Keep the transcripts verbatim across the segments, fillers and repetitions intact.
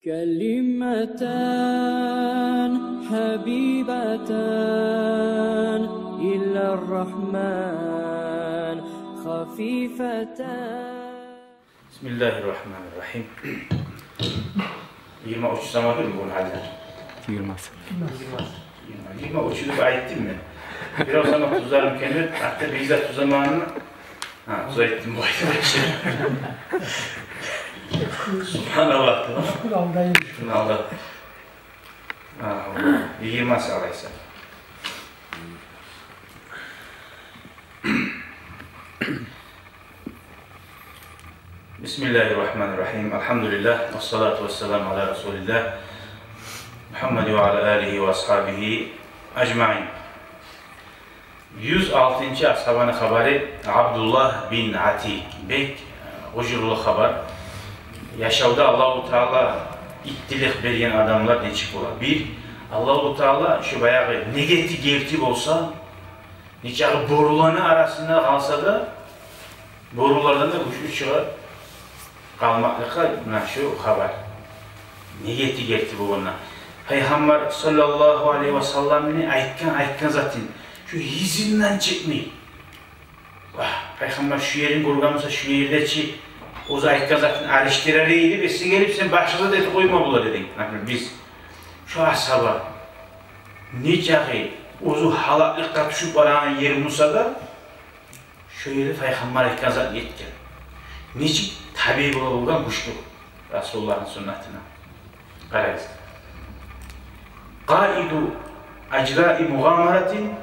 كلمتان حبيبتان إلى الرحمن خفيفتان. بسم الله الرحمن الرحيم. Йигирма уьч заман бугюн гьали. Йигирма. Йигирма. Йигирма уьч деп айтдым мен. Бирев заман тюз заман экенин, гьатта бир де тюз заманын, гьа, тюз айтдым бу айтып. Субгьаналлагь. Шуну алда. Шуну алда. Гьа, йигирма алайса. بسم الله الرحمن الرحيم. الحمد لله، والصلاة والسلام على رسول الله محمد وعلى آله وأصحابه أجمعين. Юз алтынчы асгьабаны хабары Абдуллагь бин Атикъ. Бек, э, гьужурлу хабар. Яшавда Аллагьу Таала иттилик берген адамлар нечик бола? Бир, Аллагьу Таала шу баягъы негети герти болса, нечакъы боруланы арасында къалса да, борулардан да гючлю чыгъа къалмакълыкъгъа муна шу хабар. Негети герти болгъанда. Пайхаммар саллаллагьу алайгьи ва салламны айтгъан, айтгъан затын шу изинден чыкъмай. Вагь, пайхаммар шу ерин гёрген буса, шу ерде чи оьзю айтгъан затын алышдырар эди деп эсине гелип, сен башгъа зат этип къойма болар эдинг. Например, биз шу асгьаба нечакъы оьзю гьалекликге тюшюп барагъан ер буса да, шо ерде пайхаммар айтгъан затны этген. Нечик табии бола болгъан гючлю Расулуллагьны суннатына. Къарагъыз. قائد أجرأ مغامرة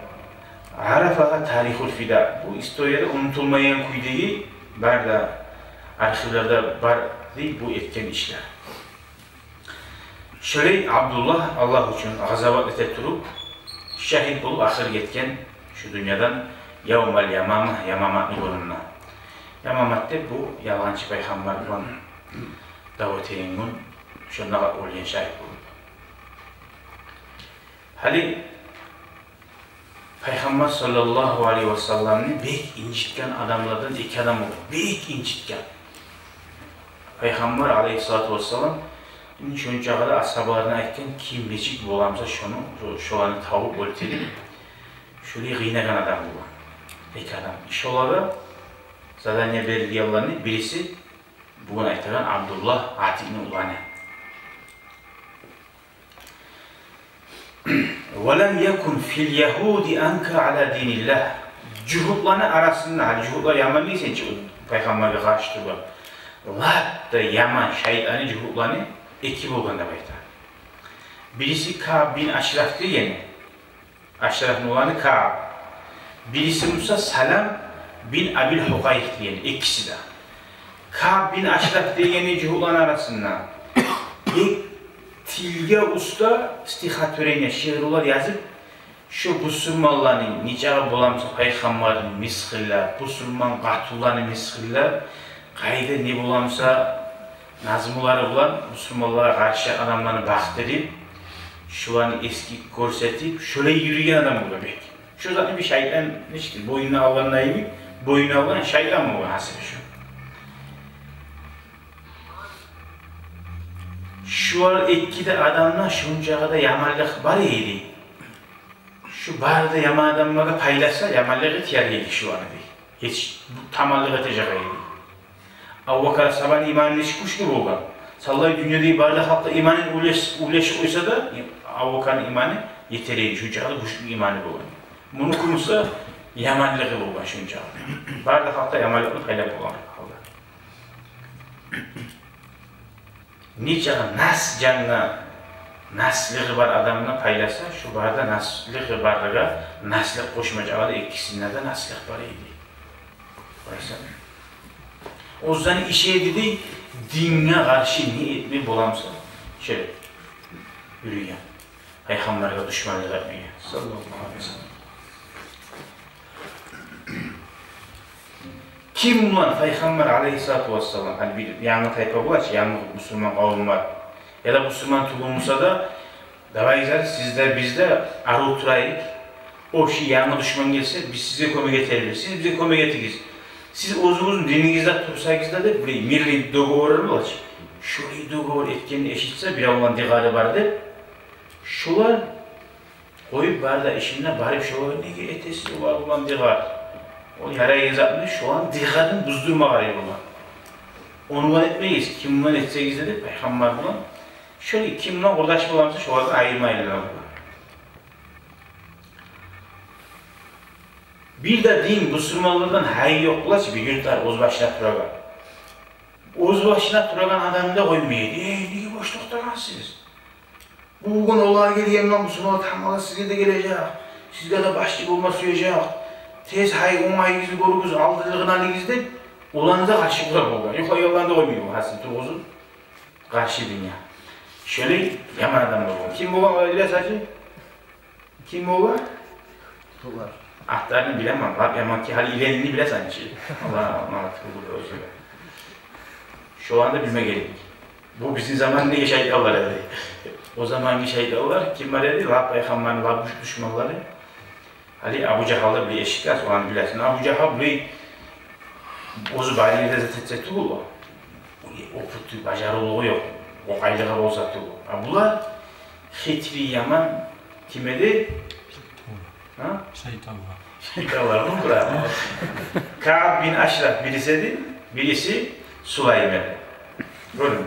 عرفها تاريخ الفداء. Бу историяда унутулмайгъан кюйдеги, бары да архивлерде бар дей бу этген ишлер. Шолай Абдуллагь Аллагь учун къазават эте туруп, шагьит болуп ахыр гетген шу дюньядан يوم اليمامة, Ямаматны гюнюнде. Ямамат деп бу ялгъанчы пайхаммар булан дав этеген гюн, шонда оьлген шагьит болуп. Гьали Пайхаммар саллаллагьу алайгьи ва салламны бек инжитген адамлардан эки адам болду. Бек инжитген. Пайхаммар алайгьиссалату вассалам шончагъы да асгьабаларына айтгъан, ким нечик бола буса шону, шо-, шоланы тавуп оьлтюрюп, шолай къыйнагъан адам болгъан. Эки адам. Шолагъа задание берилгенлени бириси бугюн айтагъан Абдуллагь Атикъны уланы. ولم يكن في اليهود أنكر على دين الله. Жугьутланы арасында, гьали жугьутлар яман дей сен чи, пайхаммаргъа къаршы тургъан. Лап да яман шайтаны жугьутланы эки болгъан деп айта. Бириси Кааб бин Ашраф дегени, Ашрафны уланы Кааб. Бириси буса Салам бин Абил Хукъайкъ дегени, экиси де. Кааб бин Ашраф дегени жугьутланы арасында бек тилге уста стихотворение, шиърулар язып, шо бусурманланы, нечакъы бола буса пайхаммарны мысгъыллап, бусурман къатынланы мысгъыллап, къайда не бола буса назмулары булан бусурманлагъа къаршы адамланы бакъдырып, шоланы эсги гёрсетип, шолай юрюген адам болгъан бек. Шо затны бир шайтан, нечик, бойнуна алгъан йимик, бойнуна алгъан шайтан болгъан гьасили шо. Шулар эки де адамда шончакъы да яманлыкъ бар эди. Шу бары да яман адамлагъа пайласа, яманлыкъ этер эди шуланы дей. Гьеч таманлыкъ этежек эди. Абубакар асгьабаны иманы нечик гючлю болгъан. Савлай дюньяда бары да халкъгъа иманын уьлеш-, уьлешип къойса да, Абубакарны иманы етер эди, шончакъы да гючлю иманы болгъан. Муну кюмсе яманлыгъы болгъан шончакъы. Бары да халкъгъа яманлыкъны пайлап болгъан халкъгъа. Нечакъы нас жанына наслыгъы бар адамны пайласа, шу бары да наслыгъы барлагъа наслыкъ къошмажакъ да, экисинде де наслыкъ бар эди. Къарасанг, оьзлени иши эди дей, динге къаршы не этме бола буса, шолай юрюген. Пайхаммаргъа душманлыкъ этмеге. Саллаллагьу алайгьи ва саллам. Ким булан? Пайхаммар алайгьиссалату вассалам. Гьали бир янгы тайпа бола чы, янгы бусурман къавум бар. Яда бусурман тюгюл буса да, давай, сиз де, биз де арив турайыкъ. О шу янгы душман гелсе, биз сизге кёмек этербиз, сиз бизге кёмек этигиз. Сиз оьзюгюзню динигизде турсагъыз да деп, бир мирный договор бола чы. Шолай договор этгенни эшитсе, бирев булан дыгъары бар деп, шолар къоюп бары да ишин де, барып шолар: «Неге этесиз олар булан дыгъар? Ол ярайгъан затмы?» Шоланы дыгъарын буздурма къарай булар. «Ону булан этмегиз, ким булан этсегиз де», — деп, пайхаммар булан. Шолай ким булан къурдаш боламса, шолардан айырмайлар булар. Бир де дин, бусурманлардан гьайы ёкъ бола чы бир юртлар оьз башына турагъан. Оьз башына турагъан адамны да къоймай: «Эй, неге бош токътагъансыз? Бугюн олагъа гелген булан бусурманлар тамала сизге де гележек, сизге де башчы болма сюежек. Тез гьай, онгайыгъызны гёрюгюз, алдынгъыны алыгъыз», — деп, оланы да къаршы къурар болгъан. Ёкъ, оланы да къоймай болгъан, гьасили тургъузуп къаршы динине. Шолай яман адамлар болгъан. Ким болгъан олар, билесиз чи? Ким олар? Олар. Атларын билемен, лап яман ки, гьали илени билесен чи. Аллагь магъфират этсин оьзлеге. Шоланы да билме герек. Бу бизин заманны шайтанлар эди. О заманны шайтанлар кимлер эди? Лап пайхаммарны лап гючлю душманлары. Гьали Абу Жагьлны да биле эшитгенсиз, оланы билесиз. Абу Жагьл булай оьзю бар ерде зат этсе тюгюл о. Опыты, бажарывлугъу ёкъ. О къайдагъы болса тюгюл. А булар хитри, яман. Ким эди? Гьа? Шайтанлар. Шайтанлар, ну, бра. Кааб бин Ашраф бириси эди, бириси Сулайм эди. Гёрдюнгмю?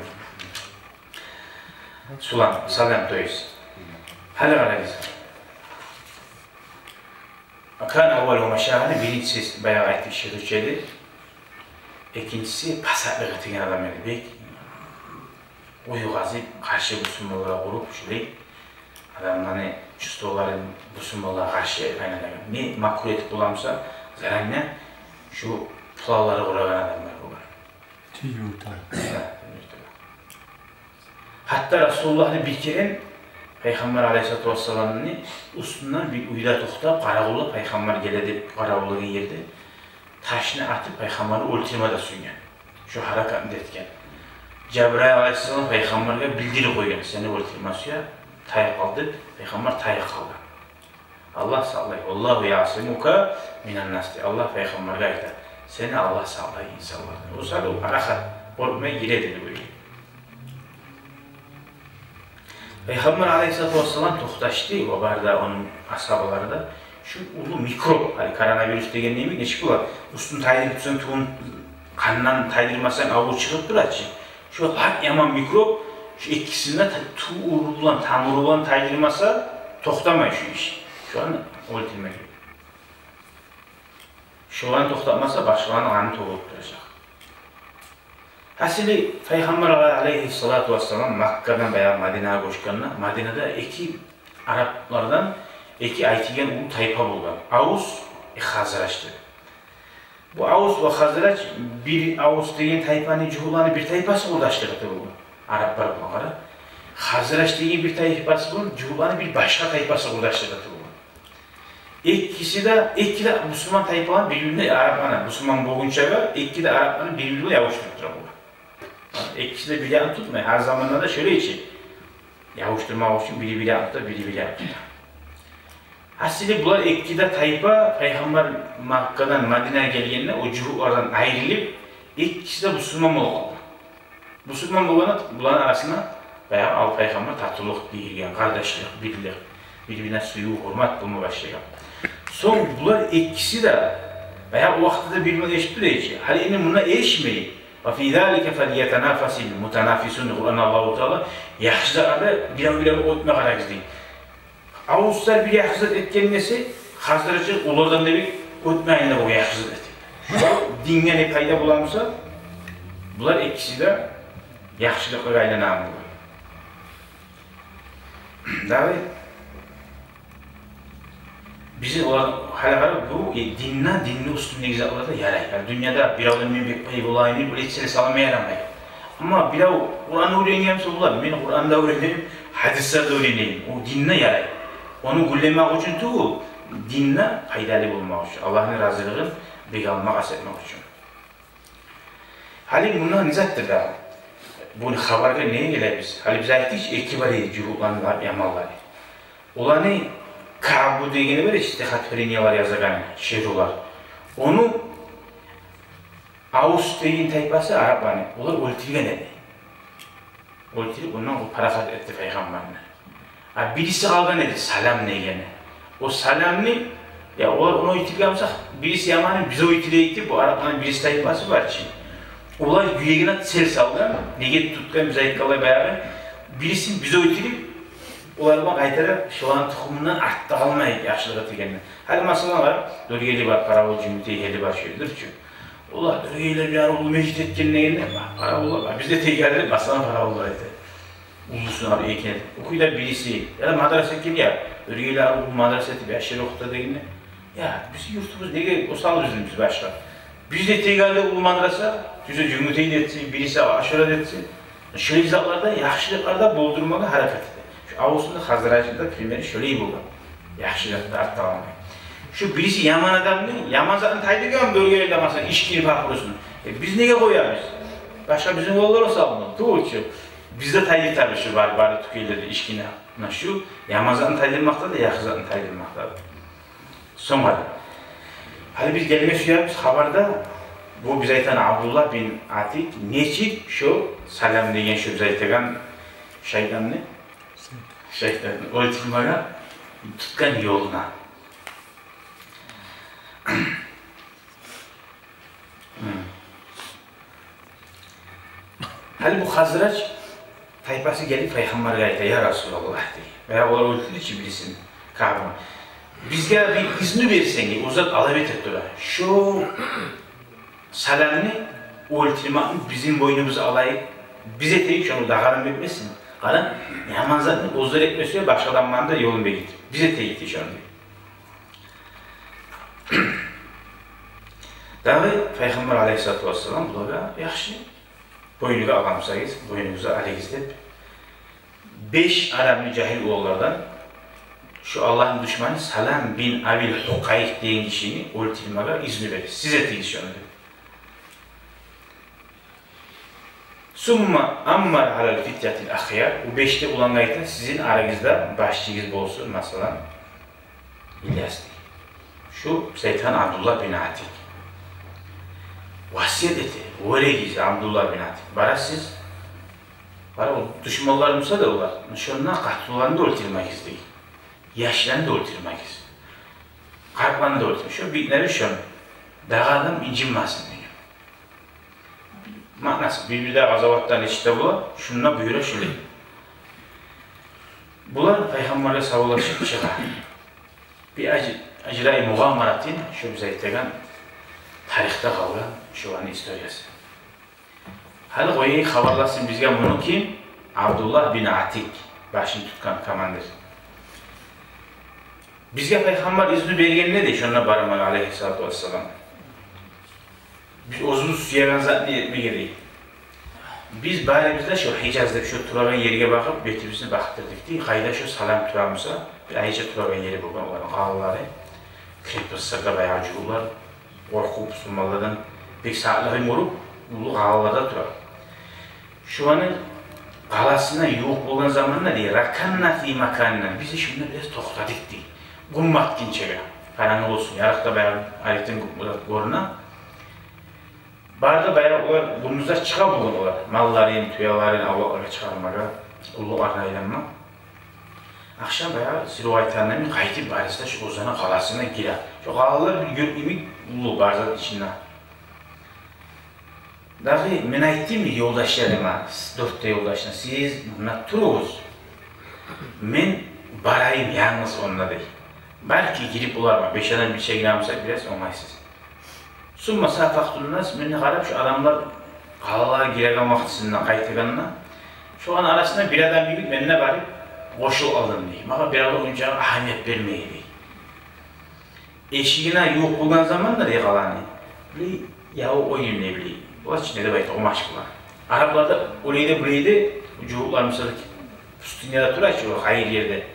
Сулам, салам, то есть. Гьали къарагъыз. Кана аввалу машагьили, биринчиси, баягъы айтдыкъ, ширк эди. Экинчиси, пасатлыкъ этеген адам эди. Бек ой къазып, къаршы бусурманлагъа къуруп, шулай адамланы чувстволарын бусурманлагъа къаршы айландырагъан. Не макру этип боламса, заранее шу планлары къурагъан адамлар болгъан. Тюз юртар. Да, тюз юртар. Гьатта Расулуллагьны бир керен, пайхаммар алайгьиссалату вассаламны уьстюнден бир уьйде токътап, къаравуллап, пайхаммар геле деп къаравуллагъан ерде ташны атып, пайхаммарны оьлтюрме де сюйген. Шу гьаракатны да этген. Жабрайыл алайгьиссалам пайхаммаргъа билдирип къойгъан: «Сени оьлтюрме сюе, тайып къал», — деп, пайхаммар тайып къалгъан. Аллагь сакълай. «Валлагьу яъсимука минан нас», — деп Аллагь пайхаммаргъа айта. Сени Аллагь сакълай инсанлардан. О саялы о парахат, къоркъмай гире эди уьйге. Пайхаммар алайгьиссалату вассалам токъташды, ва бары да ону асгьабалары да, шу уллу микроб, гьали коронавирус деген йимик, нечик бола, уьстюн тайдырып турсанг, тюбюн къандан тайдырмасанг, авур чыгъып тура чы. Шу гьакъ яман микроб, шу экисин де та-, тувру булан, тамуру булан тайдырмаса, токътамай шу иш. Шону оьлтюрме герек. Шоланы токътатмаса, башгъаланы къаны тёгюлюп туражакъ. Гьасили, пайхаммар алайгьиссалату вассалам Маккадан баягъы Мадинагъа гёчгенде, Мадинада эки араплардан эки айтылгъан уллу тайпа болгъан. Авс, э, Хазраж деп. Бу Авс ва Хазраж, бир Авс деген тайпаны жугьутланы бир тайпасы къурдашлыкъ эте болгъан. Араплар булан, къара. Хазраж деген бир тайпасы болгъан, жугьутланы бир башгъа тайпасы къурдашлыкъ эте болгъан. Экиси де, эки де бусурман тайпаланы бир-бирине, арапланы, бусурман болгъунчагъа эки де арапланы бир-бирине ябушдуруп тура болгъан. Экиси де бир якъны тутмай, гьар заманда да шолай чы. Ябушдурмакъ учун бири бир якъны тута, бири бир якъны тута. Гьасили, булар эки де тайпа пайхаммар Маккадан Мадинагъа гелгенде о жугьутлардан айрылып, экиси де бусурман болуп къалгъан. Бусурман болгъанда буланы арасына баягъы ал пайхаммар татывлукъ гийирген, къардашлыкъ, бирлик, бир-бирине сююв, гьюрмет болма башлагъан. Сонг булар экиси де баягъы о вакътиде бир-бирине эшитип тура эди. Гьали энни мунда эшитмей. «Ва фи залика фальятанафасил мутанафисун», — деп Къуранда Аллагьу Таала. Яхшы затларда бирев-биревге оьтме къарагъыз дей. Авслар бир яхшы зат этген эсе, Хазражлар олардан да бек оьтмейин деп, о яхшы зат этип. Шо динге не пайда боламса, булар экиси де яхшылыкъгъа айланагъан болар. Дагъы бизин олар гьали къарап, бу, э, динде, динни уьстюндеги затларда ярай. Яни дюньяда биревден мен бек бай болайым деп, олай этсе де салама ярамай. Амма бирев Къуран уьйренгенсе, олар, мен Къуран да уьйренейим, гьадислер де уьйренейим. О динде ярай. Ону гюнлемек учун тюгюл, динде пайдалы болмакъ учун, Аллагьны разилигин бек алмакъ, къаст этмек учун. Гьали мунда не затдыр дагъы? Бу хабаргъа неге гелебиз? Гьали биз айтдыкъ чы, эки бар эди жугьутланы лап яманлары. Оланы Каъбу дегени бар эди, стихотворениялар язагъаны, шиърулар. Ону Авс деген тайпасы, арапланы, олар оьлтюрген эди. Оьлтюрюп, ондан о парахат этди пайхаммарны. А бириси къалгъан эди, Салам дегени. О Саламны, я, олар ону оьлтюрген буса, бириси яманын биз оьлтюрейик деп, бу арапланы бириси тайпасы бар чы. Олар юрегине цель салгъан, ниет тутгъан, биз айтгъанлай баягъы, бирисин биз оьлтюрюп, олар булан къайтарып, шоланы тухумундан артда къалмайыкъ, яхшылыкъ этегенде. Гьали масала бар, Доргели бар, Къаравул, Жюнгютей, Гели бар, шо ердир чи. Олар Доргелилер бир уллу межит этген дегенде, ба-, къаравуллар, ба, биз де тегерли, масала, къаравуллар эте. Уллусун алып экен. О кюйде бириси, я да мадраса этген, я, Доргелилер уллу мадраса этип, яшлар охута дегенде, я, бизин юртубуз неге осал бизин, биз башгъа? Биз де тегерли уллу мадраса, тюзю Жюнгютей де этсин, бириси Ашура да этсин. Шолай затларда, яхшылыкъларда болдурмагъа гьаракат эте. Шу Авсну, Хазражны да примери шолай болгъан. Яхшылыкъда артда къалмай. Шу бириси яман адамны, яман затны тайдыргъан Доргелиде, масала, ичкини, папиросну. Э, биз неге къоябыз? Башгъа бизин уланлар осал муну. Тувучу. Биз де тайдыртабыз шу бар, бары тюкенлерде ичкини. Муна шу яман затны тайдырмакъда да, яхшы затны тайдырмакъда да. Сонг гьали, гьали биз гелме сюебиз хабарда, бу биз айтагъан Абдуллагь бин Атикъ нечик шо Салам деген шо биз айтагъан шайтанны, шайтанны оьлтюрмеге тутгъан ёлуна. Гьм. Гьали бу Хазраж тайпасы гелип пайхаммаргъа айта: «Я Расулаллагь, — дей, — баягъы олар оьлтюрдю чи бирисин, Каъбны. Бизге бир изну берсенг, о зат алып эте тура. Шо Саламны оьлтюрмекни бизин бойнубузгъа алайыкъ, биз этейик шону, дагъы адам этмесин. Къара, яман затны оьзлер этмесе, башгъа адамланы да ёлун бегитип, биз этейик», — дей шону. Дагъы Пайхаммар алайгьиссалату вассалам булагъа: «Яхшы, бойнугъа аламсагъыз, бойнугъузгъа алыгъыз», — деп, беш адамны жагьил уланлардан шу Аллагьны душманы Салам бин Абил Гьукъайкъ деген гишини оьлтюрмеге изну бере. «Сиз этигиз шону», — деп. «Сумма аммара алал фитятил ахъяр». О беш де улангъа айта: «Сизин арагъызда башчыгъыз болсун, масала, Ильяс», — дей. Шу биз айтагъан Абдуллагь бин Атикъ васият эте: «Вёрегиз, Абдуллагь бин Атикъ, барасыз, бара, о душманлар буса да олар, шонда къатынланы да оьлтюрмегиз, — дей, — яшланы да оьлтюрмегиз, къартланы да оьлтюрмегиз. Шо битнеби шону, дагъы адам инжинмесин», — деген. Маънасы, бир-бирде къазаватдан эшитсе бола, шунда буюра шулай. Булар Пайхаммаргъа савлашып чыгъа. Бир ажи-, ажраи мугъамаратин, шу биз айтагъан тарихде къалгъан шуланы историясы. Гьали къояйыкъ, хабарласын бизге муну ким? Абдуллагь бин Атикъ, башын тутгъан командир. Бизге Пайхаммар изну бергенде де шонда бармагъа, алайгьиссалату вассалам, биз оьзюбюз сюеген затны этмеге дей. Биз барыбыз да шо Гьижаз деп шо турагъан ерге бакъып, бетибизни бакъдырдыкъ дей. Къайда шо Салам тура буса, бир айча турагъан ери болгъан оланы къалалары. Крепостьларда баягъы жугьутлар, къоркъуп, бусурманлардан бек сакълыгъын гёрюп, уллу къалаларда тура. Шуланы къаласына ювукъ болгъан заманда дей, «Раканна фи маканна», биз де шунда бираз токътадыкъ дей. Гюн батгъынчагъа, къарангы болсун, ярыкъда баягъы айрокъдан гё-, гёрюне. Бары да баягъы олар гюндюзде чыгъа болгъан олар, малларын, тюелерин авлакълагъа чыгъармагъа, къуллукъларына айланма. Ахшам баягъы сиз айтгъан йимик къайтып барысы да шо оьзлени къаласына гире. Шо къалалар бир юрт йимик уллу, бар зат ичинде. Дагъы мен айтдым ёлдашларыма, с-, дёрт де ёлдашына: «Сиз мунда туругъуз. Мен барайым янгыз онда», — дей. Балики гирип боларман, беш адам бирче гире буса бираз онгайсыз. «Сумма сафакътун нас», мен де къарап, шо адамлар къалаларына гиреген вакътисинде, къайтагъанда, шоланы арасында бир адам йимик мен де барып къошулуп алдым дей. Магъа бир адам ончакъы агьамият бермей дей. Эшигине ювукъ болгъан заманда дей къаланы, билей, яву къойдум дей, билей, бола чы не деп айта, къумач булан. Арапларда олай да, булай да, жугьутлар, мисал, пустыняда тура чы, о къайыр ерде.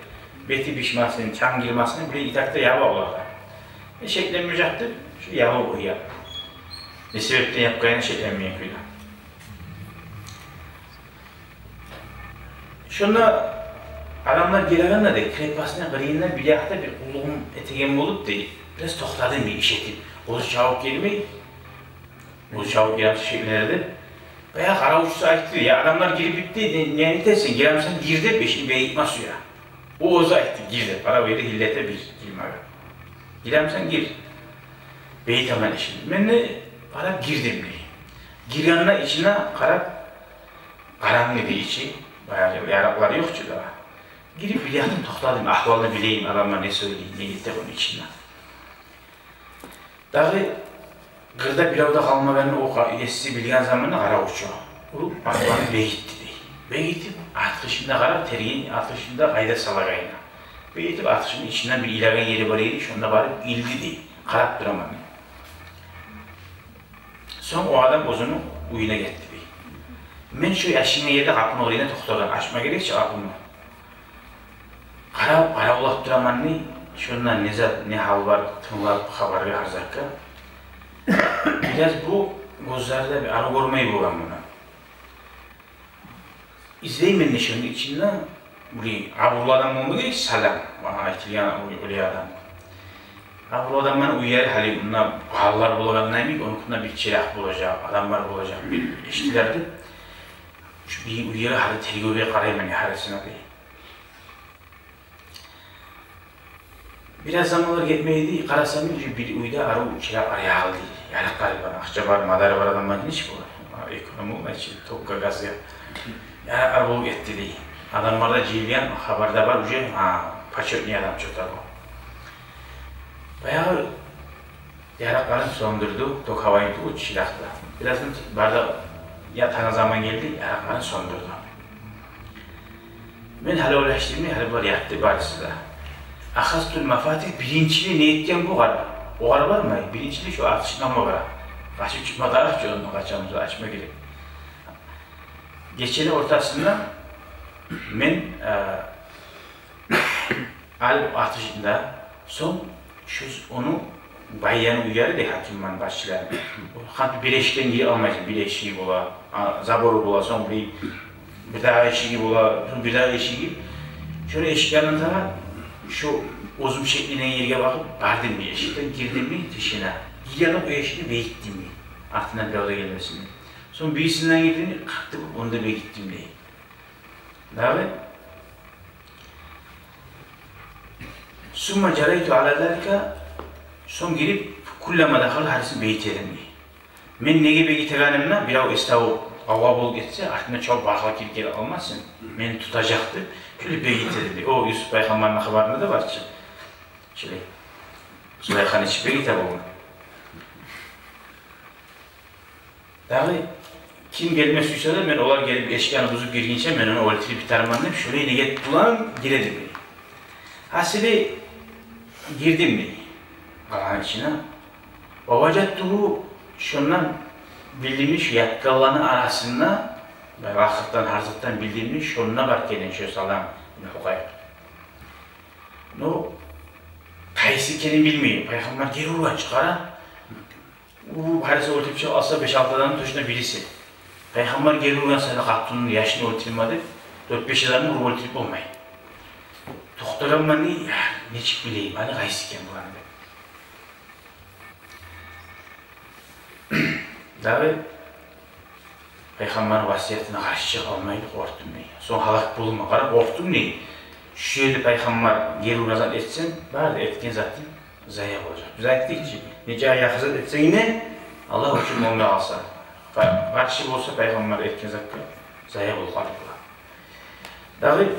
Бети бишмесин, чанг гирмесин, билей, итакъда яба олар да. Э, шекленмежек деп, шо яву къоя. Не себепден япгъанын шекленмейген кюйде. Шонда адамлар гелегенде де, крепостьну къырыйында бир якъда бир къуллугъум этеген болуп дей, бираз токътадым бир иш этип. Оьзю чабып гелмей, оьзю чабып гелмесе шекленип, Баягъы къаравулчусу айтды: «Я, адамлар гирип битди, не, не этесен, гиремисен, гир», — деп, эшикни бегитме сюе. О оьзю айтды: «Гир», — деп. Къара, бу ерде гьиллети бир гирмеге. «Гиремисен, гир. Бегитемен эшикни». Мен де къарап гирдим, дей. Гиргенде ичине къарап, къарангы, дей, ичи. Баягъы ярыкълар ёкъ чу дагъы. Гирип бир якъдан токътадым, агьвалны билейим, адамлар не сёйлей, не гете ону ичинде. Дагъы къырда бирев де къалмагъанны о къа-, еси билген заманда къаравулчу уруп, артгъа бегитди, дей. Бегитип, артгъычын да къарап, тергей, артгъычын да къайда салагъанына. Бегитип, артгъычыны ичинде бир илеген ери бар эди, шонда барып илди, дей. Къарап тураман, дей. Сонг о адам оьзюню уьюне гетди, дей. Мен шо яшынган ерде къапуну къырыйында токътагъан, ачма герек чи къапуну. Къарап, къаравуллап тураман, дей, шонда не зат, не гьал бар, тынглап хабаргъа, гьар затгъа. Бираз бу гёзлери де бир арив гёрмей болгъан муну. Излеймен, дей, шону ичинде бир абурлу адам болма герек, Салам, магъа айтылгъан, о, олай адам. Абурлу адамланы уьйлери гьали мунда къалалар болгъанда йимик, онукъунда бир чыракъ болажакъ, адамлар болажакъ, бир эшитилер деп. Шу бир уьйге гьали тергевге къарайман, гьарисине, дей. Бираз заманлар гетмей, дей, къарасам, уже бир уьйде арив чыракълар ягъылды. Ярыкъ къарып бар, акъча бар, мадары бар адам бар, нечик болар? Экономия, нечик, токгъа, газгъа. Ярыкълар болуп гетди, дей. Адамлар да жыйылгъан, хабар да бар, уже, гьа, почётный адам чё-то бу. Баягъы ярыкъларын сёндюрдю, ток гьавайын тюгюл, чыракъ да. Бираздан бары да ятагъан заман гелди, ярыкъларын сёндюрдю. Мен гьали ойлашдым, гьали булар ятды барысы да. Ахазтул мафатих, биринчилей не этген бу къара? Огъар бармай, биринчилей шо артгъычны алма бара. Къачып чыкъма тарыкъ чы, ондан къачамыз, ачма герек. Гечени ортасында мен, э, алып артгъычны да, сонг шу ону баягъы уьйлери де, гьакимлени, башчыланы. Гьатта бир эшикден гирип алмайсан, бир эшиги бола, а, забору бола, сонг бир, бирдагъы эшиги бола, сонг бирдагъы эшиги. Шону эшиклеринден тагъа шу оьзюм шеклинген ерге бакъып бардым, бир эшикден гирдим, бир тишина. Гиргенде о эшикни бегитдим, бир артындан бирев де гелмесин деп. Сонг бирисинден гирдим, къатты болуп, ону да бегитдим, дей. Дагъы. Сумма жарайту ала залика, сонг гирип, куллама дахал, гьарисин бегите эдим, дей. Мен неге бегитегеним де, бирев эс тавуп, авгъа болуп гетсе, артымдан чабып баргъа кирип геле алмасын, мени тутажакъ деп, шолай бегите эдим, дей. О Юсуп пайхаммарны хабарында да бар чы. Шолай. Зулайханы ичип бегите болгъан. Дагъы ким гелме сюйсе де, мен олар гелип эшиклени бузуп гиргинче мен ону оьлтюрюп битарман деп, шолай ниет булан гире эдим, дей. Гьасили, гирдим, дей, къаланы ичине. Ва важадтугьу, шондан билдим, дей, шу ятгъанланы арасында, бай, лакъырдан, гьар затдан билдим, дей, шонда бар экен шо Салам бин Хукъайкъ. Но къайсы экенин билмей, пайхаммар гери ургъан чы, къара. Уруп, гьариси оьлтюрюп чыгъып алса, беш-алты адамны точно бириси. Пайхаммар гери ургъан саялы къатынны, яшны оьлтюрме деп, дёрт-беш адамны уруп оьлтюрюп болмай. Токътагъанман, дей, я, нечик билейим, гьали къайсы экен буланы деп. Дагъы пайхаммарны васиятына къаршы чыгъа алмайлы къоркъдум, дей. Сонг гьалак болма къарап къоркъдум, дей. Шу ерде пайхаммар гери ургъан зат этсем, бары да этген затым зая болажакъ. Биз айтдыкъ чы, нече яхшы зат этсенг де, Аллагь учун болмай къалса, къа-, къаршы болса, пайхаммар этген затгъа зая болуп къалып бола. Дагъы.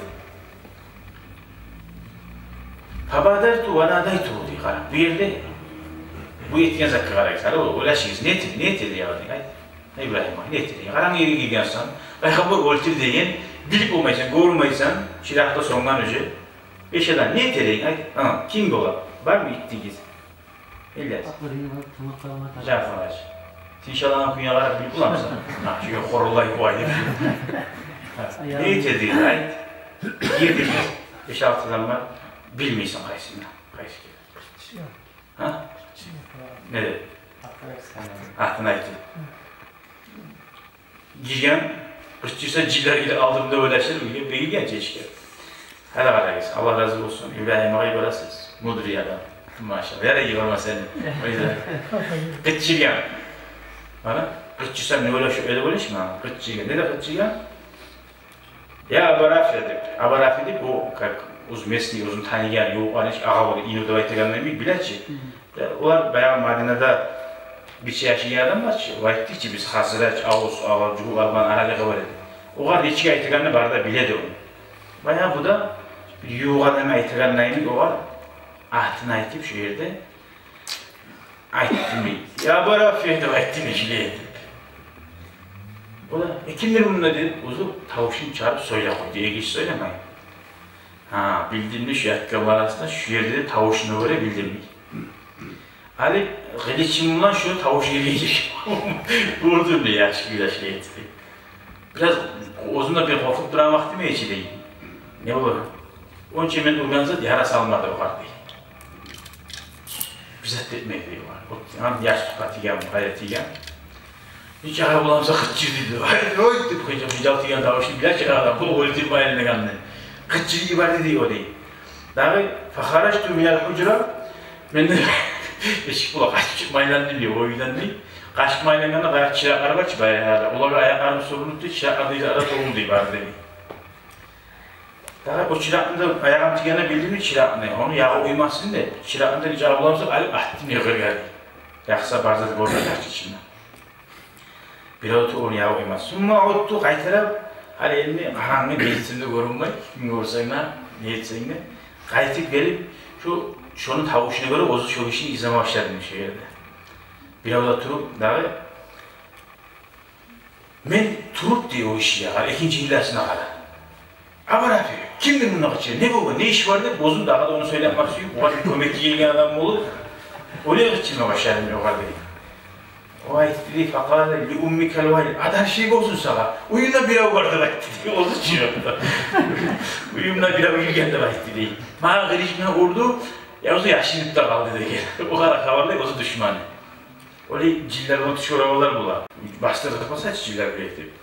Фабадарту ва надайту, дей, къара. Бу ерде бу этген затгъа къарайыкъ, къара, о, ойлашыгъыз, не эте, не эте, дей, къара, дей, айт. Ибрагьим, не эте, дей. Къарангы ерге гиргенсен, пайхаммар оьлтюр деген, билип болмайсан, гёрмейсен, чыракъ да сёнген уже. Беш адам не эте, дей, айт. Гьа, ким бола? Бармы итигиз? Ильяс. Акъылыгъыз тынып къалма тарыкъ. Жафар гьажи. Сен шалагъан кюйге къарап билип боламысан? Гьа, шуга хоролай къой деп. Гьа, не эте, дей, айт. Гирдик биз. Беш-алты адам бар. Билмейсен къайсыны, къайсы экен. Гьа? Не деп? Атын айтды. Гирген, къычырса, жинлер гелип алдымда ойлашыр, уьйге бегилген чечке. Гьали къарагъыз, Аллагь рази болсун, Ибрагьим агъай, барасыз, мудрый адам. Машаллагь, ярай, йиберме сени. О юзюнден къычыргъан. Мана, Къычырсам, не ойлашып эди, ойлашма. Къычыргъан, не де къычыргъан? «Я Аба Рафи», — деп. Аба Рафи деп, о, как, оьз местный, оьзюн таныгъан, ёкъ, аны агъа болуп, иню деп айтагъанны биле чи. Олар баягъы Мадинада бирче яшагъан адамлар чы, о айтды чы, биз Хазраж, Авс, олар, жугьутлар булан аралыгъы бар эди. Огъар нечик айтагъанны бары да биле эди ону. Баягъы бу да бир ювукъ адам айтагъанны йимик, огъар атын айтып, шо ерде айтды дей. «Я Аба Рафи», — деп айтды дей, шулай этип. О да: «Э, кимдир мунда?» — деп, оьзю тавушун чыгъарып сёйлей къойду. Эгиш сёйлемей. Гьа, билдим дей, шо ятгъан арасында, шо ерде тавушуна гёре билдим дей. Гьали къылычым булан шо тавуш гележек урдум дей, яхшы гюлешли этди. Бираз оьзюм де бир къоркъуп турагъан вакътим эди чи дей. Не бола? Онча мен ургъан зат яра салмады огъар дей. Бир зат этмеди дей огъар. Вот, гьам ястукъгъа тийген, къайда тийген. Нечакъы боламса къычыр дей. «Ай, ой», — деп, хыжал, хыжал тийген тавушну биле чи адам, бу оьлтюрмейин дегенни. Къычырып йиберди дей о дей. Дагъы: «Фахаражту минал хужра», мен де эшик булан къачып чыкъма айландым дей, о уьйден дей. Къачып айлангъанда, баягъы чыракълар бар чы, баягъы, олагъа аякъларым сюрюлюп дей, чыракълар да изара толду дей, бары дей. Дагъы о чыракъны да, аягъым тийгенде билдим дей чыракъны, ону ягъы уймасын деп, чыракъны да нечакъы боламса алып атдым дей къыргъа дей. Якъса, бары зат гёрюнежек чи ичинде. Бирев де ону ягъып къоймас. Сумма удту, къайтарып, гьали энди къарангы, не этсем де гёрюнмей, ким гёрсенг де, не этсенг де, къайтып гелип, шо, шону тавушуна гёре оьзю шо гишини излеме башладым шо ерде. Бирев де туруп дагъы, мен туруп дей о гишиге къара, экинчи гьилласына къара. «Аба Рафи, кимдир мунда къычыра? Не болгъан, не иш бар?» — деп, оьзюм дагъы да ону сёйлетмек сююп, огъар бир кёмекге гелген адам болуп, олай къычырма башладым дей огъар дей. О айтды дей, факъала: «Ли уммикал вайл, адар шей болсун сагъа, уьюнгде бирев бар», — деп айтды дей, оьзю чыгъып да. «Уьюмде бирев гирген», — деп айтды дей. Магъа къылычын урду, я оьзю яшынып да къалды деген. Огъар хабарлай оьзю душманы. Олай жинлер, ону тюш гёрегенлер бола. Бастырып къойса чы жинлер бир этип.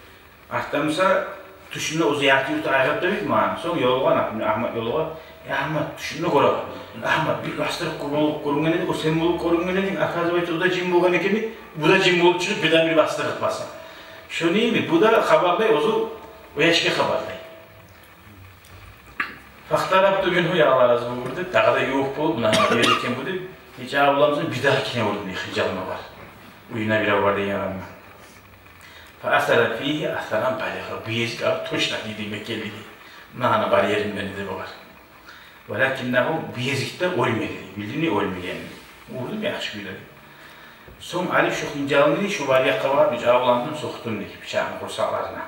Артда буса, тюшюнде оьзю ярты-юрту айгъап да битмеген. Сонг ёлугъа, например, Агьмат ёлугъа. «Я Агьмат, тюшюмде гёремен. Агьмат, бир бастырыкъ болуп гёрюнген эди, о сен болуп гёрюнген эдинг, оказывается, о да жин болгъан экен», — деп, бу да жин болуп чыгъып, бирден-бир бастырыкъ баса. Шону йимик, бу да хабарлай, оьзю о яшгъа хабарлай. Фахтарафту мингьу, я Аллагь рази болгъур деп, дагъы да ювукъ болуп, муна бир экен бу деп, нече абламсыз, бир дагъы кине гёрдюм дей, хынжалым бар. Уьюнде бирев бар деген адамны. Фа асара фигьи асаран балигъа. Бу гезик алып точно тийди, мекенли дей. Муна гьана бар ерим мени деп огъар. Валакиннагьу, бу гезик де оьлмеди дей. Билдим дей оьлмегенин. Урдум яхшы кюйде. Сонг алып шо хынжалымны дей, шо бар якъгъа барып, нече абламсыз сокъдум дей, бичакъны къурсакъларына.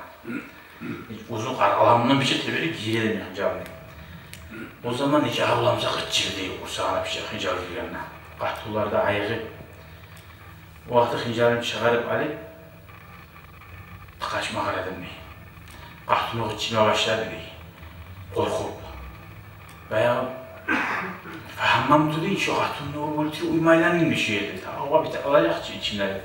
Узун къаркъаламдан биче теберип гийирдим дей хынжалны. О заман нече абламсыз къычырды дей, къурсагъына биче хынжал гиргенде. Къатынлар да айыгъып. О вакъти хынжалын чыгъарып алып, къачма къарадым дей. Къатыны къычырма башлады дей, къоркъуп. Баягъы, фагьаммамту дей, шо къатынны уруп оьлтюрюп уьйюме айландым дей шо ерде. Тавгъа битип къалажакъ чы ичинде деп.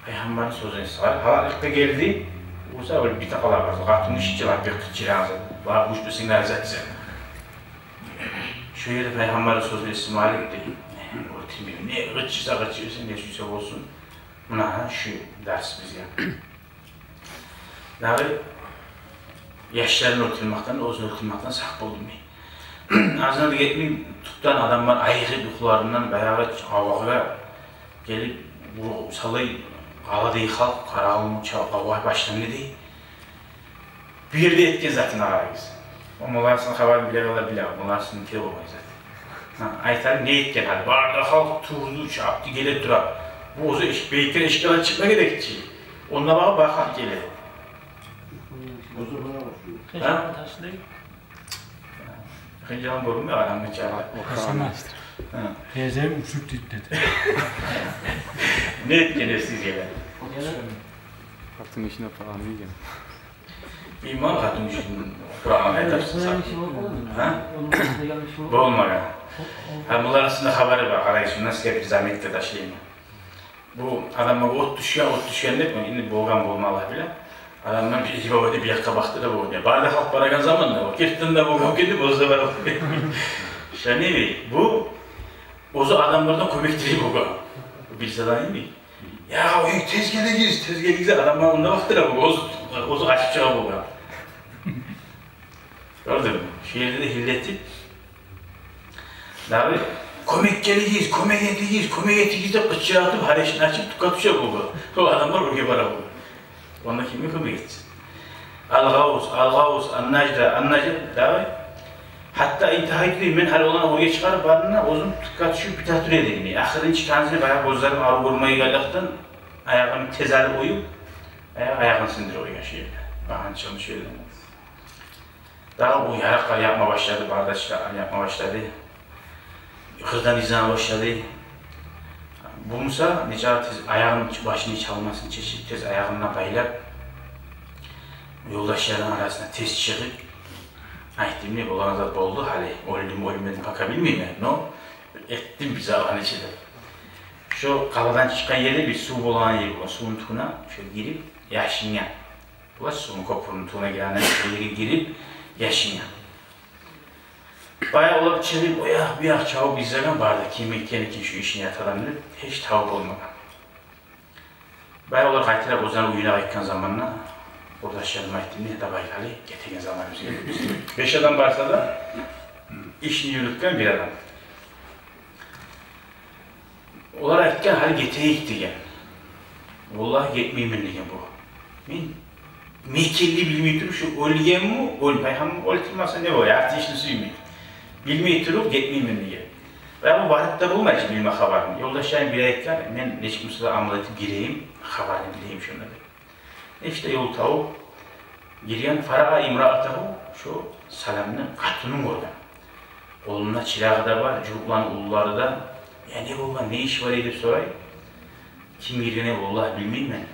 Пайхаммарны сёзюн эсиме алып, гьалаклыкъгъа гелди. Буса оьлюп битип къала барса, къатынгиши чы бир къычырагъан зат. Ва уьч бесингде зат сен. Шо ерде Пайхаммарны сёзюн эсиме алып дей. Оьлтюрмеймен. Не къычырса къычырсын, не сюйсе болсун. Муна шу дарс бизге. Дагъы яшларын оьлтюрмекден, оьзюн оьлтюрмекден сакъ болдум дей. Аздан да гетмей, тюпден адамлар айыгъып юхуларындан баягъы авагъа гелип, бу салай къаладагъы халкъ, къарагъылму чал къавгъа башланды дей. Бу ерде этген затына къарагъыз. О молласыны хабарын билегенлер биле, молласыны тил болмай зат. Гьа, айтайым, не этген гьали? Бары да халкъ турду, чапды, геле тура. Бу оьзю эш-, бейикден эшикден чыкъма герек чи. Онда багъып бакъгъа геле. Гьа? Хынжалым гёрюнмей, адамны чагъы. Гьасан. Гьа. Тезем учуп гетди деди. Не этген эсигизге геле? Къатын ишине параны ийген. Иман къатын ишин Къуран айтып сакъ. Гьа? Болмагъан. Гьа, булар ичинде хабары бар, къарайсыз, муна сизге бир заметка ташлайым. Бу адамгъа от тюшген, от тюшген деп, энни болгъан болма, Аллагь биле. Адамдан бир эки бавайда бир якъгъа бакъды да болгъан. Бары да халкъ барагъан заманда, о гертиден де болгъан экен деп, оьзю де барып. Шону йимик, бу оьзю адамлардан кёмек тилей болгъан. Билсе де йимик. «Я, уьй, тез гелигиз, тез гелигиз», адамлар онда бакъдыра, оьзю, оьзю къачып чыгъа болгъан. Гёрдюнгмю? Шу ерде де гьиллетип, дагъы «кёмек гелигиз, кёмек этигиз, кёмек этигиз» деп къычыра туруп, гьар эшикни ачып, тюкге тюше болгъан. О адамлар оьрге бара болгъан. Онда кимге кёмек этсин? «Ал-Гъавс, ал-Гъавс, ан-Нажда, ан-Нажда», дагъы. «Гьатта интагьайту», мен гьали оланы оьрге чыгъарып бардым да, оьзюм тюкге тюшюп бите тура эдим. Ахырынчы канзине баягъы гёзлерим авруп гёрмей гелгенликтен, аягъын тез алып оюп, аягъын сындырып къойгъан шу ерде. Багъанчыгъын шу ерде. Дагъы бу ярыкълар якъма башлады, бардачкъы якъма башлады. Къырдан излеме башлады. Бу буса нечакъы тез аягъын, башын чалмасын чечип, тез аягъын байлап, ёлдашларыны арасына тез чыгъып, айтды: «Муна болгъан зат болду, гьали оьлдюм, оьлмедим, пока билмеймен, но этдим бир зат, нече де». Шо къаладан чыкъгъан ерде бир сув болгъан ер болгъан, сувну тюбюне шо гирип яшынгъан. Булай сувну, кёпюрню тюбюне гиргенде, шо ерге гирип яшынгъан. Баягъы олар чыгъып, о якъ-бу якъ чабып излеген, бары да ким экенни, ким шу ишни этеген деп, гьеч табып болмагъан. Баягъы олар къайтарып оьзлени уьюне къайтгъан заманда, къурдашларына айтды: «Муна, давай, гьали гетеген заманыбыз гелди бизин». Беш адам барса да, ишни юрютген бир адам. Олар айтгъан: «Гьали гетейик», – деген. «Валлагь, гетмеймен, – деген бу. – Мен, мен экенни билмей туруп, шу оьлгенми, оьл-, пайхаммар оьлтюрмесе не бола, арты ишни сюймей. Билмей туруп гетмеймен», – деген. Ва бу барып да болмай чы билме хабарын. Ёлдашларыны бири айтгъан: «Мен нечик буса да амал этип гирейим, хабарын билейим шону», – деп. Иште ёл табып гирген. Фараа имраатагьу, шо Саламны къатынын гёрген. Къолунда чырагъы да бар, жугьутланы уллулары да. «Я, не болгъан, не иш бар эди?» – деп сорай. Ким гиргенин, валлагь, билмеймен.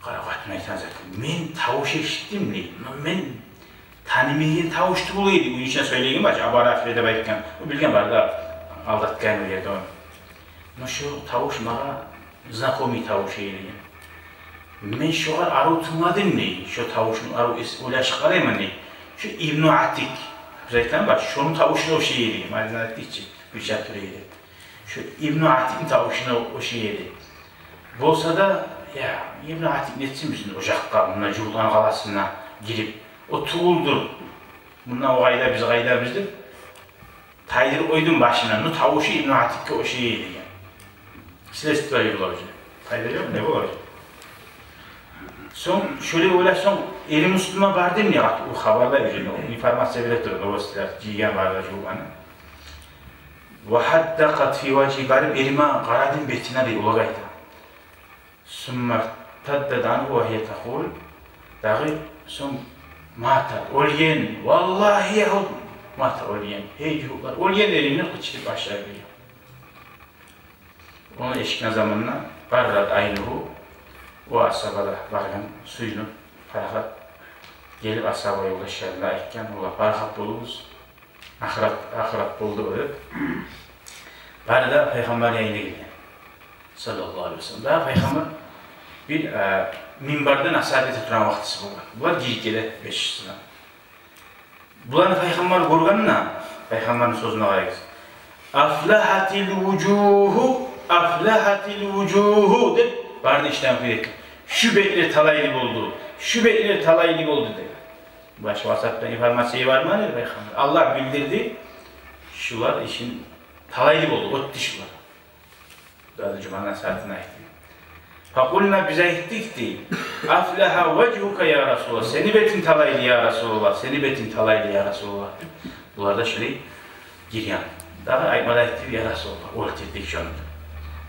Къара, къатын айтгъан зат: «Мен тавуш эшитдим, – дей. – Но мен танымайгъан тавуш тюгюл эди». Уьй ичинде сёйлеген бар чы, «Аба Рафи» деп айтгъан. О билген бар да, алдатгъан о ерде ону. «Но шо тавуш магъа знакомый тавуш эди, – деген. – Мен шогъар арив тынгладым, – дей. – Шо тавушну арив эс-, ойлашып къарайман, – дей. – Шо Ибну Атик, биз айтгъан бар, шону тавушуна ошай эди, – деген. – Мадинада тынч, бирче тура эди. Шо Ибну Атикни тавушуна ошай эди. Болса да, я, Ибну Атик нетсин бизин ожакъгъа, мунда жугьутланы къаласына гирип, о тюгюлдюр. Мунда о къайда, биз къайдабыз», – деп тайдырып къойдум башына. «Ну, тавушу Ибну Атикге ошай эди», – деген. Следствие юрюле уже. Пайда ёкъ, не бола уже. Сонг шолай ойлашсанг, эри Муслимге бардым, не къат, о хабарда уже, информация бере тура, новостьлар жыйгъан бар да жугьутланы. «Ва хаддакъат фи важгьи», барып эриме къарадым бетине, дей, олай айта. «Сумма иртаддат ангьу ва гьия такъул», дагъы сонг «Мата», оьлген, «Валлагьи, я, мата», оьлген. Гьей, жугьутлар, оьлген эримни къычырып башлады, дей. Ону эшитген заманда «къаррат айнугьу», о асгьаба да баргъан, сююнюп, парахат гелип, асгьаба ёлдашларына айтгъан: «Олар, парахат болугъуз, ахырат, ахырат болду», – деп. Бары да Пайхаммарны янына гелген, саллаллагьу алайгьи ва саллам. Дагъы Пайхаммар бир, э, минбарда насигьат эте турагъан вакътиси болгъан. Булар гирип геле бешисине. Буланы Пайхаммар гёргенде, Пайхаммарны сёзюне къарагъыз: «Афлагьатил вужугьу, афлагьатил вужугьу», – деп, бары да иштан къыйырып: «Шу бетлер талайлы болду, шу бетлер талайлы болду», – деп. Башгъа васитадан информация бармады Пайхаммар. Аллагь билдирди, шулар ишин талайлы болду, оьтдю шулар. Дагъы жуманы сагьатын айтды. «Факъулна», биз айтдыкъ, дей: «Афлагьа важгьука, я Расулаллагь, сени бетинг талайлы, я Расулаллагь, сени бетинг талайлы, я Расулаллагь», – деп. Булар да шулай гирген. Дагъы айтма да айтды: «Я Расулаллагь, оьлтюрдюк шону».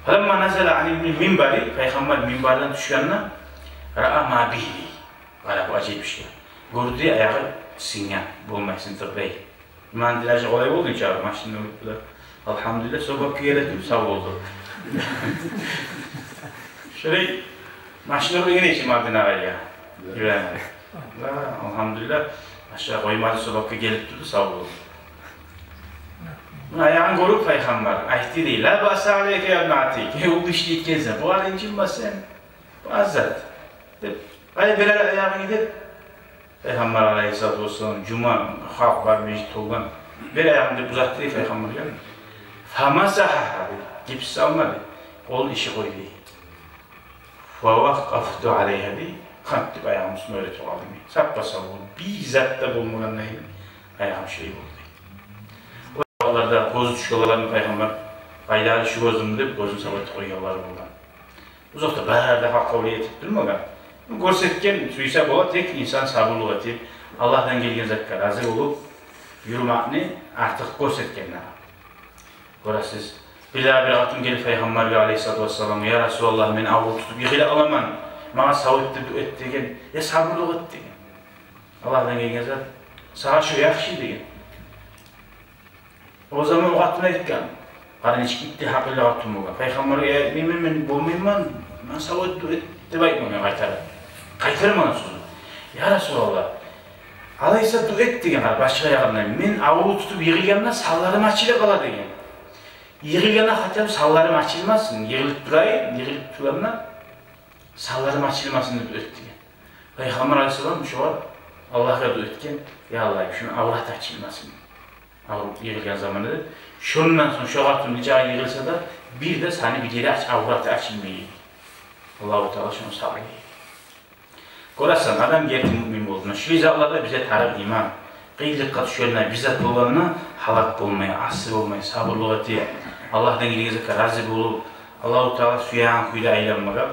«Фаламма назала анил минбари», Пайхаммар минбардан тюшгенде, «раа ма бигьи», къара, бу ажайып ишге. Гёрдю, аягъы сынгъан, болмай, сынтыкъ дей. Иман динажы къолай болду чы, машинни уруп да. Алгьамдулиллагь, собакка геле туруп сав болду. Шолай машинни уруп геле чи Мадинагъа, я. Да. Юрегине. Да, алгьамдулиллагь, ашгъа къоймады, собакка гелип турду, сав болду. Муна аягъын гёрюп Пайхаммар айтды, дей: «Ла баъса алайка, я ибна Атик. Гьей, уллу иш этгенсен. Бугъар инжинме сен. Бу аз зат», – деп. «Къайда, бер аягъынгны», – деп. Пайхаммар алайгьиссалату вассалам, жума, халкъ бар, межит толгъан. «Бер аягъынгны», – деп узатды, дей, Пайхаммар, яни. «Фамасагьагьа», – дей, гипс салмады. Къолун иши къойду, дей. «Ва вакъафту алайгьа», дей, къант деп аягъымны уьстюне оьре тургъанман. Саппа-сав болду, бир зат да болмагъандай аягъым шей болду, дей. О заманларда гёзю тюшгенлерин пайхаммар, «Къайда шу гёзюм?» деп, гёзюн саватып къойгъанлар болгъан. Узакъда бары да гьакъ къабул этип турмагъан. Гёрсетген, сюйсе бола, тек инсан сабурлукъ этип, Аллагьдан гелген затгъа рази болуп юрюмекни артыкъ гёрсетгенлер. Гёресиз, бир дагъы бир къатын гелип пайхаммаргъа алайгьиссалату вассаламгъа: «Я Расулаллагь, мен аврув тутуп йыгъыла аламан, магъа сав эт деп дуа эт», – деген. «Я сабурлукъ эт», – деген. «Аллагьдан гелген зат, сагъа шу яхшы», – деген. О заман о къатын айтгъан, къара нечик итти гьакъыллы къатын болгъан. Пайхаммаргъа: «Я, мен, мен, мен болмайман, магъа сав эт, дуа эт», – деп айтмагъан къайтарып. Къайтармагъан сёзюн. «Я Расулаллагь, алайса дуа эт, – деген, – къара, башгъа ягъындан. Мен аврув тутуп йыгъылгъанда санларым ачыла къала, – деген. – Йыгъылгъанда хотя бы санларым ачылмасын, йыгъылып турайым, йыгъылып тургъанда санларым ачылмасын деп дуа эт», – деген. Пайхаммар алайгьиссалам шогъар Аллагьгъа дуа этген: «Я Аллагь, шуну авраты ачылмасын, аврув йыгъылгъан заманда», – деп. Шондан сонг шо къатын нечакъы йыгъылса да, бир де саны бир ери ач-, авраты ачылмай. Аллагьу Таала шону сакълай. Гёресен, адам герти муъмин болду. Шулай затлар да бизге тарыкъ иман. Къыйынлыкъгъа тюшгенде, бир зат болгъанда гьалак болмай, асси болмай, сабурлукъ этип, Аллагьдан гелген затгъа рази болуп, Аллагьу Таала сюеген кюйде айланмагъа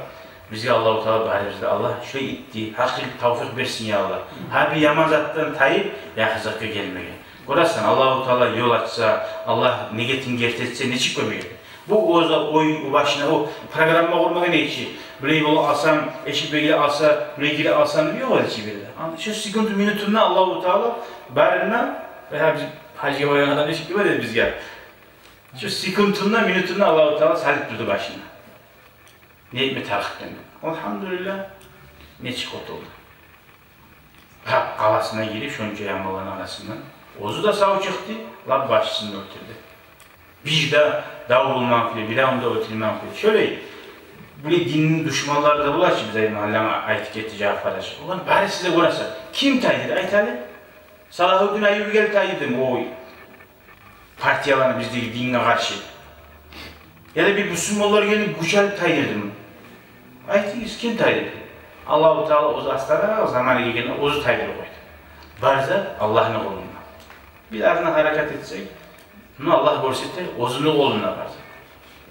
бизге Аллагьу Таала, барыбызгъа да Аллагь шулай итти гьакъыл, тавфикъ берсин, я Аллагь. Гьар бир яман затдан тайып, яхшы затгъа гелмеге. Гёресен, Аллагьу Таала ёл ачса, Аллагь ниетин герти этсе, нечик кёмек эте. Бу оьзю ой, о башына о программа къурмагъан эши. Булай бола алсам, эшик бегиле алса, булай гире алсам деп ёкъ эши бирде. Ана шо секунду, минутунда Аллагьу Таала барына, гьа, биз гьажгъа баргъан адам нечик гёре бизге. Шо секунду, минутунда Аллагьу Таала салып турду башына. Не этме тарыкъ экенни. Алгьамдулиллагь, нечик къутулду. Гьакъ къаласына гирип, шонча яманланы арасындан оьзю де сав чыкъды, лап башчысын да оьлтюрдю. Бир де дав болмагъан кюйде, бир де онда оьлтюрмеген кюйде. Шолай, булай динни душманлары да бола чы, биз айтгъан, Аллагь айтып гетди, Жафар гьажи. Оланы барысын да гёресен. Ким тайдырды, айт гьали? Салагьуддин Айюби гелип тайдырдымы о партияланы биздеги динге къаршы? Яда бир бусурманлар гелип гюч алып тайдырдымы? Айтыгъыз, ким тайдырды? Аллагьу Таала оьзю астаракъ заманы гелгенде оьзю тайдырып къойду. Бар зат Аллагьны къолунда. Биз аз гьаракат этсек, муна Аллагь гёрсете, оьзюню къолунда бар зат.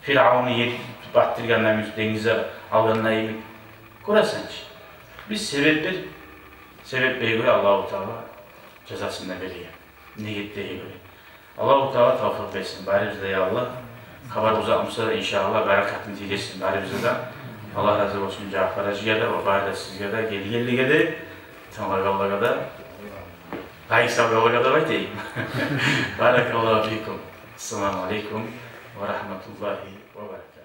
Фиръавнну ери батдыргъанда, денгизге алгъанда йимик. Гёресен чи. Биз себеп бер, себеплеге гёре Аллагьу Таала жазасын да береген. Ниетлеге гёре. Аллагьу Таала тавфикъ берсин барыбызгъа да, я Аллагь. Хабар узакъ буса да, иншааллагь, баракатын тийдирсин барыбызгъа да. Аллагь рази болсун Жафар гьажиге де, ва бары да сизге де, гелгенлеге де, тынглагъанлагъа да, къайсавлагъа да айтайым. Баракаллагьу фикум. Ассаламу алейкум ва рагьматуллагьи ва баракатугь.